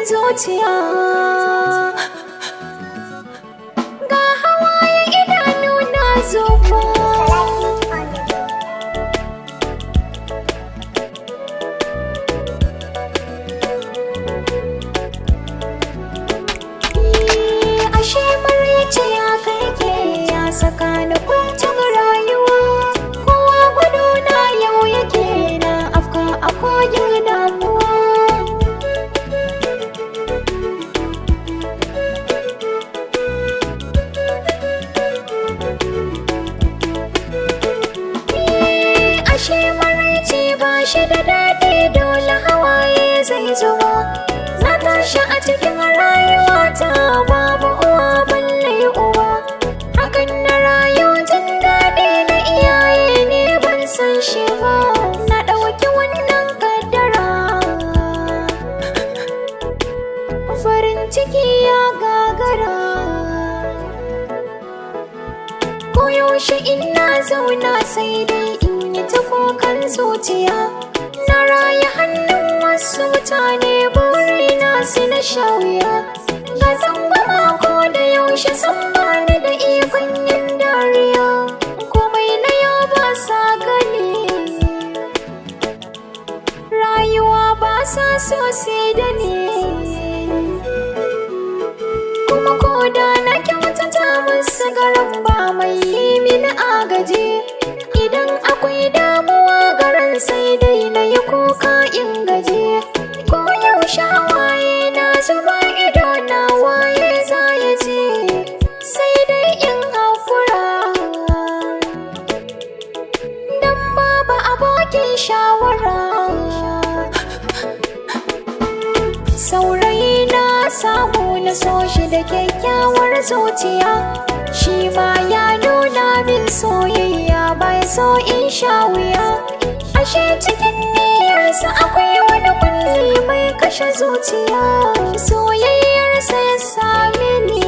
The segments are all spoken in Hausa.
Zuciya, ga hawaye idanu na zuba. Salati on the beat. Ashe maraice ya kai ke ya saka ni kuncin rayuwa. Kowa gudu na yau yake, na afka a kogin damuwa. Ashe maraice ba shi da daɗi, dole hawaye zai zubo. Na tashi a cikin rayuwata babu uwa balle uba. Hakan na rayu, jin daɗi na iyaye ne ban san shi ba. Na ɗauki wannan kaddara, farin ciki ya gagara. Koyaushe ina zauna sai dai in yi ta kukan zuciya. Na rayu hannun wasu mutane, burina su na sha wuya. Ga tsangwama ko da yaushe, san bani da ikon yin dariya. Komai na yau ba sa gani, rayuwa ba sa so sai da ni. Kuma ko da na kyautata musu, garin ba mai yi mini agaji. Idan akwai damuwa garin, sai dai na yi kuka in gaji. Ko yaushe hawaye na zuba, ido na waye za ya ji? Sai dai in haƙura, dan babu abokin shawara. Saurayi na samu, na so shi da kyakkyawar zuciya. Shi ma ya nuna min soyayya, bai so in sha wuya. Ashe cikin niyyarsa akwai wani kulli mai kashe zuciya. Soyayyarsa ya same ni,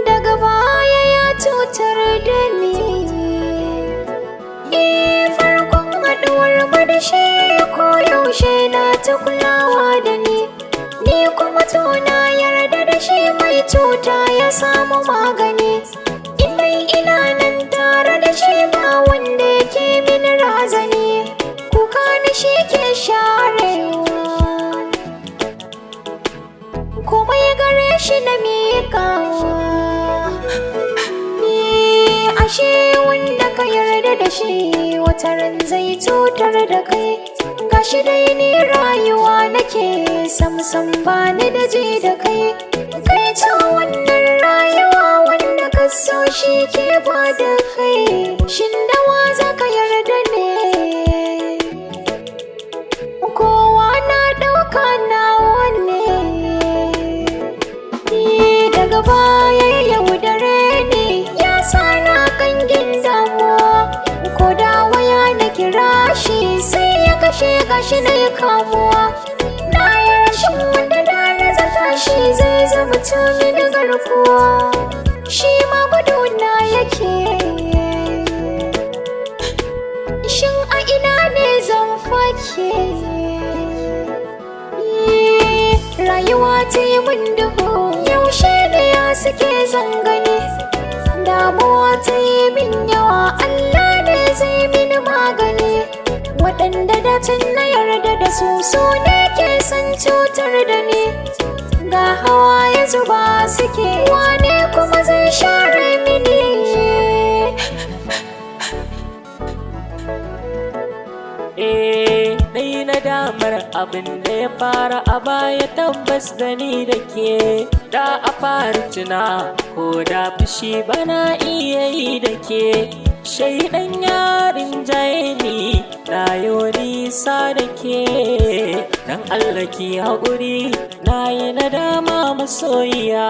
daga baya ya cutar da ni. Eh, farkon haɗuwar mu da shi, ko yaushe na ta kulawa da ni. Ni kuma to na yarda da shi, mai cuta ya samu magani. Indai ina nan tare da shi, ba wanda yake mini razani. Kuka na shi ke sharewa, komai gare shi na miƙawa. Ashe wanda ka yarda da shi, wataran zai cutar da kai. Gashi dai ni rayuwa nake, samsam bani da ji da kai. Kai ta wannan rayuwa, wanda ka so shi ke ba da kai. Shin dawa za ka yarda ne? Kowa na ɗauka nawa ne. Daga baya ya yaudare ni, ya sa na kangin damuwa. Ko da waya na kira shi sai ya kashe, gashi na yi kamuwa. Na yi rashin wanda da na zata shi zai zama mini garkuwa, shi ma guduna yake. Shin a ina ne zan fake? Rayuwa ta yi min duhu, yaushe ne ya suke zangani? Damuwa ta yi min yawa, Allah ne zai mini magani. Waɗanda dacin na yarda da su, su ne ke son cutar da ni. Ga hawaye zuba suke, wane kuma zai share mini? Eh, dai na damar abin da ya fara a baya, tabbas da ni da ke. Da a fara tuna ko da fushi bana iya yi da ke. Shaidan yarin jaye ni, na yo nisa da ke. Dan Allah ki haƙuri, na yi nadama masoyiya.